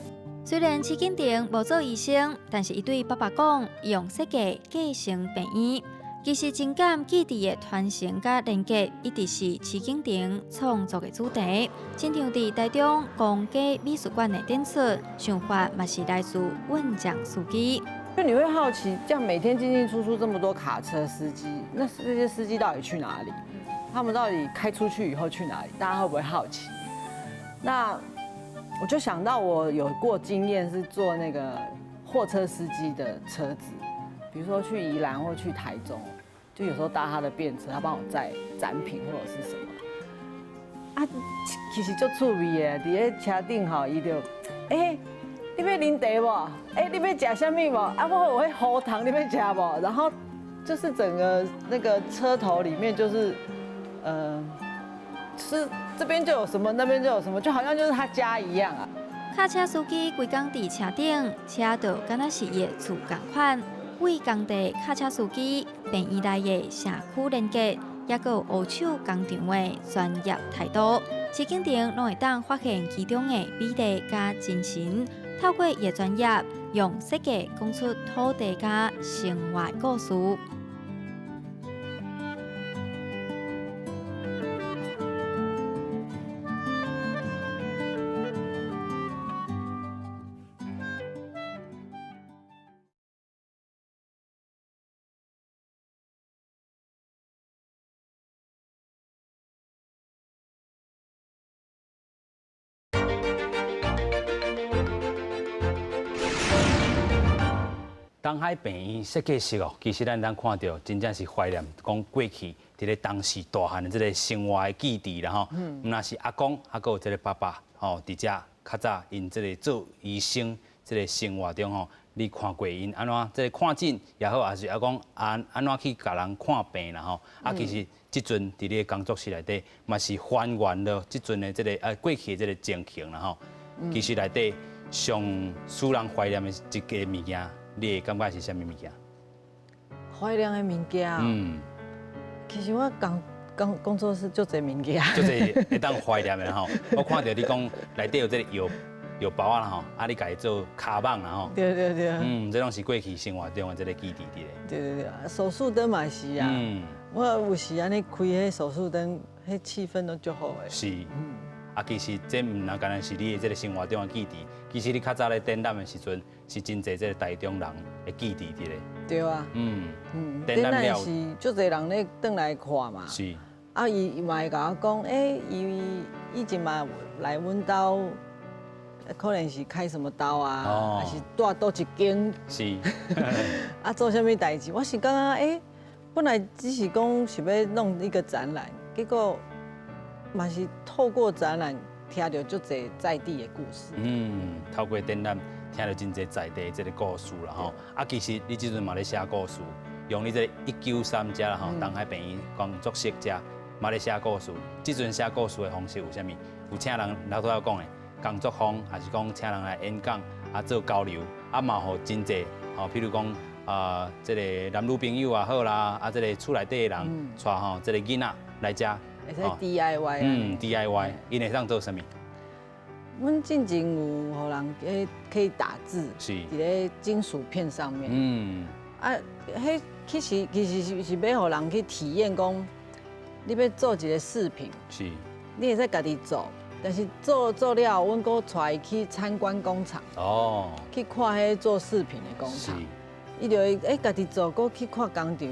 雖然市景亭無做醫生，但是伊對爸爸講，用設計繼承病院。其實情感記憶的傳承佮連結，一直是市景亭創作的主題。親像佇台中公家美術館的展出，想法嘛是來自運將司機。就你會好奇，這樣每天進進出出這麼多卡車司機，那這些司機到底去哪裡？他們到底開出去以後去哪裡？大家會不會好奇？那我就想到我有過經驗是坐那個貨車司機的車子，比如說去宜蘭或去台中，就有時候搭他的便車，他幫我載展品或者是什麼。啊，其實足趣味的，佇咧車頂吼，伊就，欸，你欲啉茶無？欸，你欲食啥物無？啊，我有彼芋糖，你欲食無？然後就是整個那個車頭裡面就是，是這邊就有什麼，那邊就有什麼，就好像就是他家一樣啊。卡車司機規工佇車頂，車就敢若是伊的厝仝款。為工地卡車司機、病院內的社區連結，抑閣有黑手工場的專業態度，市景亭攏會當發現其中的美麗佮精神。透過伊的專業，用設計講出土地佮生活故事。東海病院設計室哦，其實咱當看著，真正是懷念講過去佇咧當時大漢的這个生活的記憶啦吼。毋但是阿公，還閣有這个爸爸吼，佇遮較早𪜶這个做醫生這个生活中吼，你看過𪜶按怎這個看診也好，抑是講按怎去共人看病啦吼。啊，其實這陣佇你的工作室內底，嘛是還原了這陣的這個過去的這個情形啦吼。其實內底上使人懷念的一個物件，你會感覺是啥物物件？懷念的物件。其實我工作室足濟物件。足濟會當懷念的吼。我看著你講內底有這個藥藥包仔啦吼，啊，你家己做跤蠓啦吼。對對對。這攏是過去生活中的這個記憶佇咧。對對對，手術燈嘛是啊。我有時按呢開彼手術燈，彼氣氛攏足好的。是。啊，其實這毋但單是你的這個生活中的記憶，其實你較早咧展覽的時陣，是真濟這個台中人的記憶佇咧。對啊。展覽是足濟人咧轉來看嘛。啊，伊嘛會共我講，欸，伊以前嘛來阮兜，可能是開什麼刀啊，抑是蹛佗一間。啊，做啥物代誌？我是感覺，欸，本來只是講是欲弄一個展覽，結果嘛是透過展覽聽著足濟在地的故事。透過展覽聽著真濟在地的這個故事啦吼。啊，其實你這陣嘛咧寫故事，用你這個193遮啦吼，東海病院工作室遮嘛咧寫故事。這陣寫故事的方式有啥物？有請人頭拄仔講的工作坊，抑是講請人來演講啊做交流，啊嘛予真濟吼，譬如講啊，這個男女朋友也好啦，啊這個厝內底的人帶吼這個囡仔來遮。會使 DIY。 DIY，𪜶會當做啥物？阮進前有予人可以打字，佇咧金屬片上面。啊，彼其實是欲予人去體驗講，你欲做一個飾品，你會使家己做，但是做了後，阮閣帶伊去參觀工廠，去看彼做飾品的工廠，伊就會欸家己做，閣去看工廠，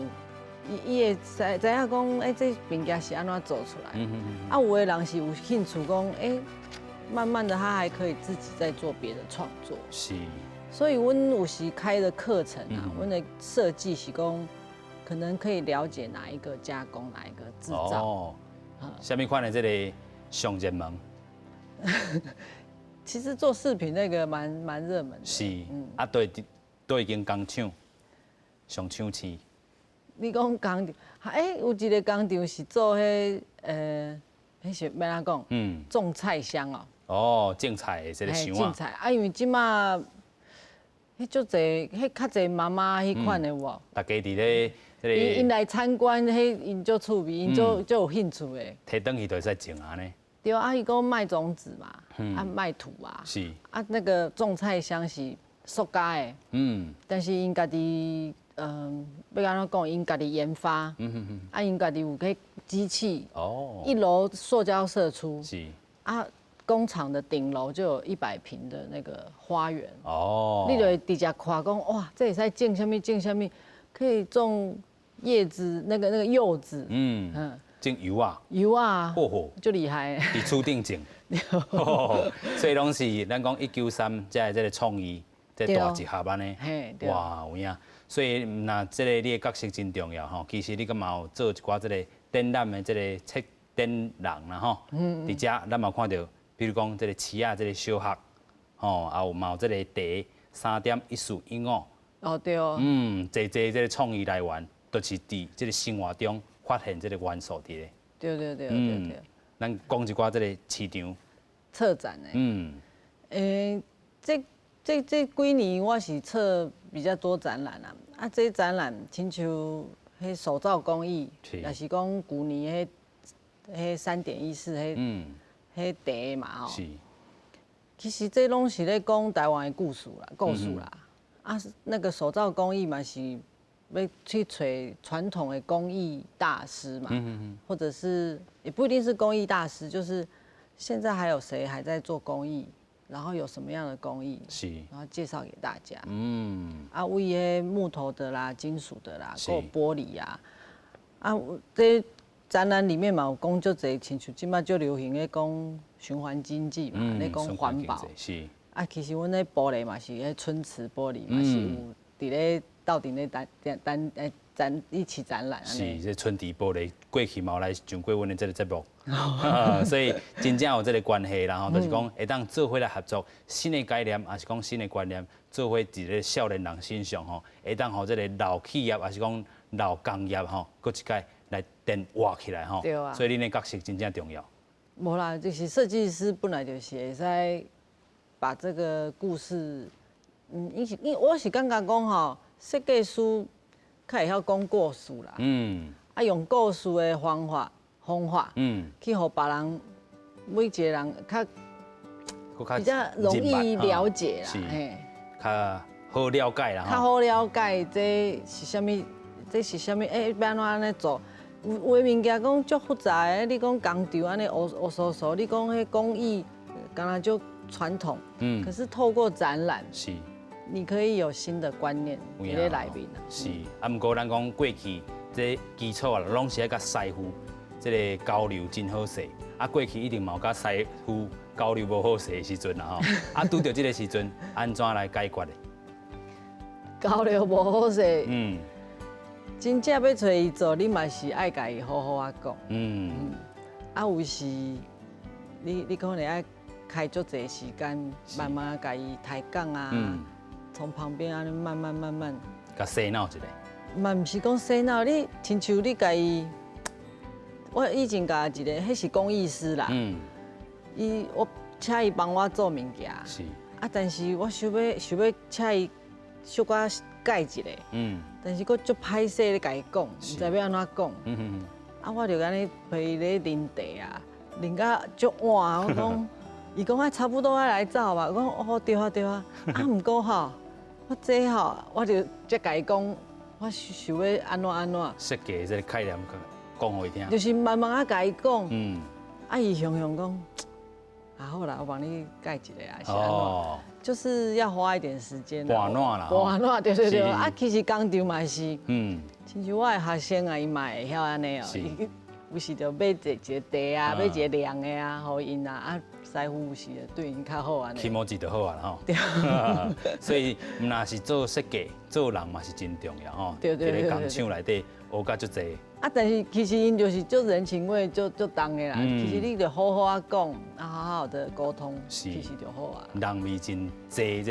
伊會知影講，欸，這物件是按怎做出來。啊，有的人是有興趣講，欸，慢慢的他還可以自己再做別的創作。所以阮有時開的課程啊，阮的設計是講，可能可以了解哪一個加工，哪一個製造。哦，啥物款的這個上熱門？其實做飾品那個蠻熱門的。是，啊，對，佗一間工廠上搶手。你講工廠，欸，有一個工廠是做彼彼是欲按怎講？種菜箱哦。哦，種菜的這個箱啊。種菜啊，因為這馬，彼足濟，彼較濟媽媽彼款的有無？逐家佇咧這個。𪜶來參觀，彼𪜶足趣味，𪜶足有興趣的。提轉去就會使種按呢。對啊，伊講賣種子嘛，啊賣土啊。啊，那個種菜箱是塑膠的。但是𪜶家己，欲按怎講？𪜶家己研發。啊，𪜶家己有彼機器。一樓塑膠釋出。啊。工廠的頂樓就有100坪的那個花園。你就會直接看講，哇，這會使種啥物？種啥物？可以種葉子，那個柚子。種柚仔。柚仔。足厲害。佇厝頂種。所以攏是咱講193才的這個創意，這大集合按呢。哇，有影。所以若這個你的角色真重要吼，其實你閣嘛有做一寡這個展覽的這個策展人啦吼。佇遮咱嘛看著。比如講，這個市仔這個小學，吼，也有嘛有這個地3.1415。哦，對哦。濟濟這個創意來源，都是佇這個生活中發現這個元素佇咧。對對對對對。咱講一寡這個市場。策展的。欸，這幾年我是策比較多展覽啊，啊，這展覽親像彼手造工藝，抑是講舊年彼3.14彼茶嘛吼，其實這攏是咧講台灣的故事啦，故事啦。啊，那個手造工藝嘛是欲去揣傳統的工藝大師嘛，或者是也不一定是工藝大師，就是現在還有誰還在做工藝，然後有什麼樣的工藝，然後介紹給大家。啊，為彼木頭的啦、金屬的啦，閣有玻璃啊，啊，這展覽裡面嘛有講足濟，親像這馬足流行咧講循環經濟嘛，咧講環保。啊，其實阮咧玻璃嘛是彼春池玻璃嘛是有佇咧鬥陣咧單單單展一起展覽。是，這春池玻璃過去嘛有來上過阮的這个節目，所以真正有這个關係啦吼，就是講會當做伙來合作，新的概念，抑是講新的觀念，做伙佇咧少年人身上吼，會當予這个老企業，抑是講老工業吼，閣一擺來電活起來吼。對啊。所以恁的角色真正重要。無啦，就是設計師本來就是會使把這個故事，伊是因我是感覺講吼，設計師較會曉講故事啦。啊，用故事的方法，去予別人每一个人較比較容易了解啦，嘿，較好了解啦，較好了解這是啥物，這是啥物，欸，欲按怎按呢做？有有的物件講足複雜的，你講工廠按呢烏烏嗖嗖，你講彼工藝，敢若足傳統，可是透過展覽，你可以有新的觀念佇咧內面。是，啊，毋過咱講過去這基礎啊，攏是愛佮師傅這个交流真好勢。啊，過去一定嘛有佮師傅交流無好勢的時陣啦吼。啊，拄著這个時陣，按怎來解決的？交流無好勢，真正欲揣伊做，你嘛是愛共伊好好仔講。啊，有時你可能愛開足濟時間，慢慢共伊抬槓啊，從旁邊按呢慢慢慢慢，共洗腦一下。嘛毋是講洗腦，你親像你共伊，我以前共一个，彼是工藝師啦。伊我請伊幫我做物件。啊，但是我想欲請伊小可改一下。但是閣足歹勢咧共伊講，毋知欲按怎講。啊，我就按呢陪伊咧啉茶啊，啉甲足晚。我講，伊講啊，差不多愛來走吧。我講哦，對啊對啊。啊，毋過吼，我這吼，我就才共伊講，我想欲按怎按怎。設計這个概念講予伊聽。就是慢慢仔共伊講。啊，伊雄雄講，啊好啦，我幫你改一下啊，是按怎？就是要花一點時間。撥涎啦。撥涎，對對對。啊，其實工廠嘛是，親像我的學生啊，伊嘛會曉按呢哦。有時就買一个茶啊，買一个涼的啊，予𪜶啊，啊，師傅有時就對𪜶較好按呢。気持ち就好啊吼。對。所以毋但是做設計，做人嘛是真重要吼。對對對。佇咧工廠內底學甲足濟。啊，但是其實𪜶就是足人情味，足足重的啦。其實你就好好仔講，啊，好好的溝通，其實就好啊。人味真濟，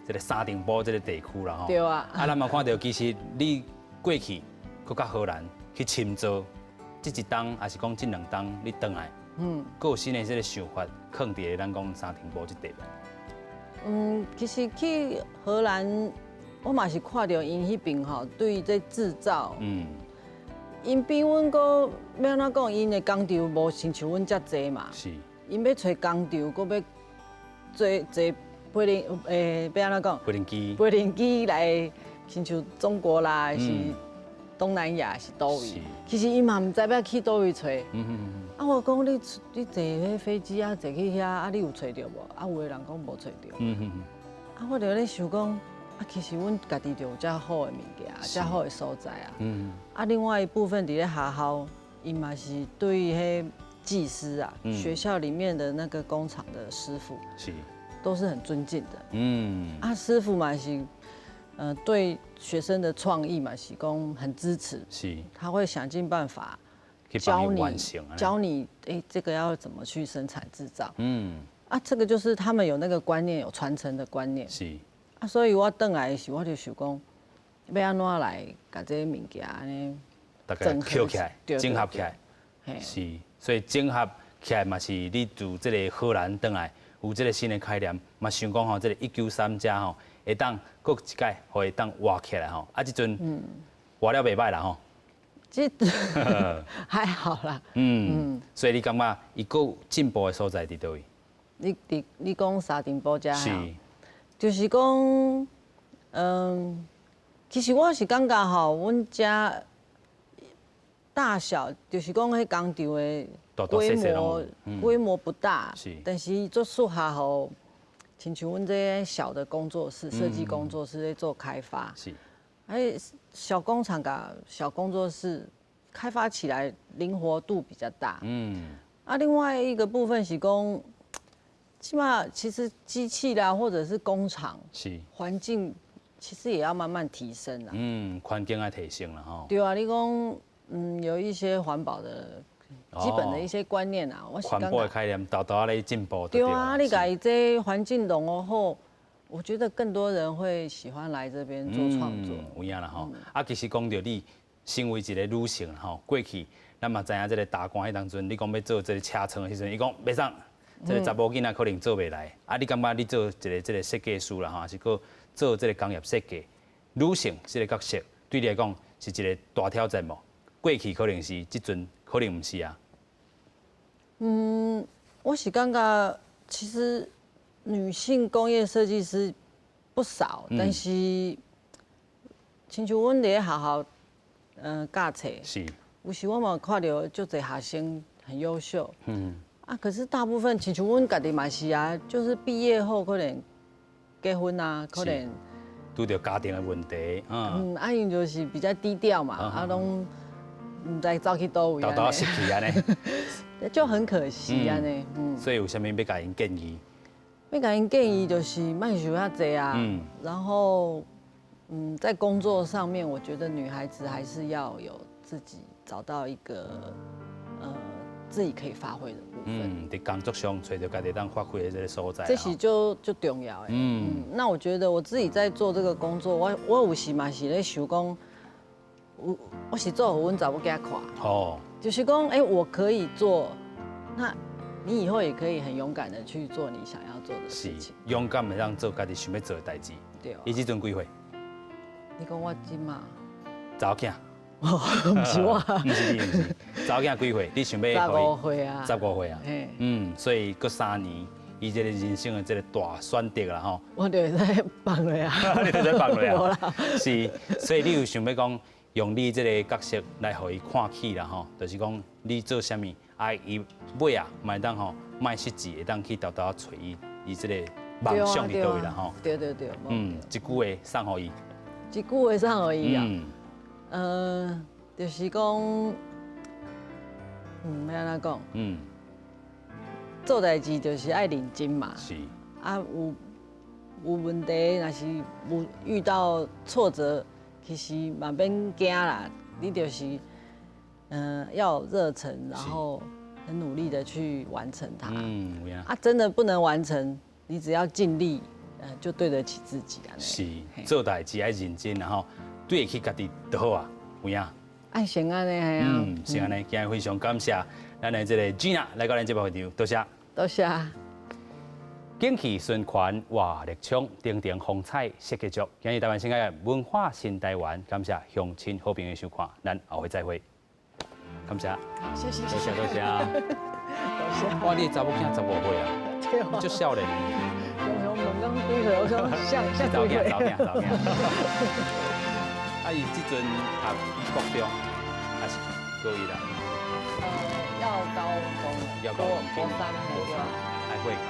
這个三重埔這个地區啦吼。對啊。啊，咱嘛看著，其實你過去閣佮荷蘭去深造，這一冬抑是講這兩冬你轉來，閣有新的這个想法，囥佇咧咱講三重埔這塊無？其實去荷蘭，我嘛是看著𪜶彼邊吼，對這製造，𪜶比阮閣欲按怎講，𪜶的工廠無親像阮遮濟嘛。𪜶欲揣工廠，閣欲坐坐飛行欸，欲按怎講？飛行機。飛行機來，親像中國啦，是東南亞是佗位？其實𪜶嘛毋知欲去佗位揣。啊，我講你坐彼飛機啊，坐去遐啊，你有揣著無？啊，有的人講無揣著。啊，我就咧想講，啊，其實阮家己就有遮好的物件，遮好的所在啊。啊，另外一部分佇咧學校，𪜶嘛是對彼技師啊，學校裡面的那個工廠的師傅，都是很尊敬的。啊，師傅嘛是，對學生的創意嘛是講很支持。他會想盡辦法教你，教你，哎，這個要怎麼去生產製造。啊，這個就是他們有那個觀念，有傳承的觀念。啊，所以我轉來的時，我就想講，欲按怎來共這个物件按呢整合起來，整合起來。是，所以整合起來嘛是你自這个荷蘭轉來，有這个新的概念，嘛想講吼，這个193遮吼，會當閣一擺，予伊當活起來吼。啊，這陣活了袂䆀啦吼。這還好啦。所以你感覺伊閣有進步的所在佇佗位？你講三重埔遮是，就是講，其實我是感覺吼，阮遮大小就是講彼工廠的規模不大，但是足適合予，親像阮這小的工作室、設計工作室咧做開發。哎，小工廠佮小工作室開發起來靈活度比較大。啊，另外一個部分是講，起碼其實機器啦，或者是工廠，環境其實也要慢慢提升啦。嗯，環境愛提升啦吼。對啊，你講有一些環保的基本的一些觀念啊，我是環保的概念，沓沓咧進步。對啊，你共這環境弄好，我覺得更多人會喜歡來這邊做創作。有影啦吼。啊，其實講著你身為一個女性吼，過去咱嘛知影這個大官彼當陣，你講欲做這個車床的時陣，伊講袂使，這個查某囡仔可能做袂來。啊，你感覺你做一個這個設計師啦吼，還是閣做這個工業設計，女性這個角色對你來講是一個大挑戰無？過去可能是，這陣可能毋是啊。嗯，我是感覺其實女性工業設計師不少，但是親像阮佇咧學校，教冊，有時我嘛看著足濟學生很優秀，啊，可是大部分親像阮家己嘛是啊，就是畢業後可能結婚啊，可能拄著家庭的問題，嗯，啊，𪜶就是比較低調嘛，啊，攏毋知走去佗位，沓沓失去按呢，就很可惜按呢，嗯，所以有啥物欲共𪜶建議？欲共𪜶建議就是莫想遐濟啊，然後，在工作上面，我覺得女孩子還是要有自己找到一個，自己可以發揮的部分。嗯，佇工作上揣著家己當發揮的這個所在，這是就足重要的。嗯，那我覺得我自己在做這個工作，我有時嘛是咧想講，我是做予阮查某囝看。哦。就是講，欸，我可以做，那你以後也可以很勇敢的去做你想要做的事情。勇敢的當做家己想欲做的代誌。對。伊這陣幾歲？你講我這馬？查某囝。毋是我，毋是你，毋是。查某囝幾歲？你想欲15歲啊。15歲啊。嗯，所以閣3年，伊這個人生的這個大選擇啦吼。我就會使放落啊。你就會使放落啊。是，所以你有想欲講用你這個角色來予伊看起啦吼，就是講你做啥物，啊，伊尾啊，嘛會當吼，莫失志，會當去沓沓揣伊伊這個夢想佇佗位啦吼。對對對。嗯，一句話送予伊。一句話送予伊啊。就是講，欲按怎講？做代誌就是愛認真嘛。是。啊，有問題，若是有遇到挫折，其實嘛免驚啦。你就是，要有熱忱，然後很努力的去完成它。啊，真的不能完成，你只要盡力，就對得起自己啊。是，做代誌愛認真，然後對得起家己就好啊，有影。愛先按呢，係啊。嗯，是按呢，今日非常感謝咱的這個 Gina 來到咱節目現場，多謝。多謝。景氣循環活力充，亭亭風采設計足。今日台灣新嘅文化新台灣，感謝鄉親好朋友收看，咱後回再會。感謝。謝謝。多謝多謝。多謝。哇，你查某囝15歲啊？對。足少年。我問講幾歲？我講像像查某囝，查某囝，查某囝。啊，伊這陣讀國中還是高一啦？要高中。要高中，國三，國三，愛會考。